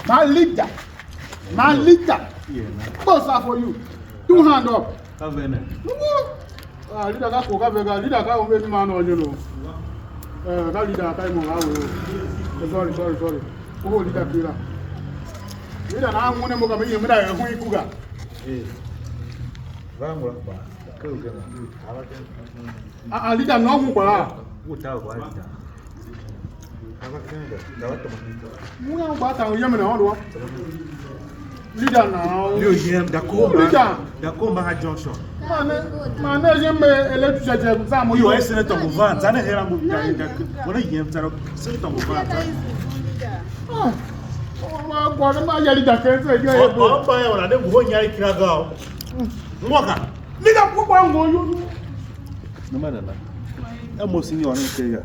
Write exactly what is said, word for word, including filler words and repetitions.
My leader. My leader. Boss are for you. Two hand up. Ka ve ne. Ah, leader ka ko ka ve ga, leader ka umbe ni man o nyeno. Eh, ka leader ka mo ga we. Eh, sorry, sorry, sorry. Oh, leader kila. Leader na ngune mo ka me yem da e hu ikuga. Eh. Va ngula ba. Ke u ke na. Ah, ah, leader no hu ba. U ta wa leader. Mu ya gba ta u yemen a ôndo. Leader now. Yo yem da ko. Leader. Da ko ma ha junction. Man ne, man ne yem me electrician je za mo. Yo e senator go van, za ne hera mo da da. Wala yem za senator go van. Ah. Oh, ma gwa ne ma ya leader ke se ga. Oh, oh, ba ya wala de go nya kira ga. Ngwa ka. Leader ko kwa ngo yo. No ma na na. E mo si yo ne ke ya.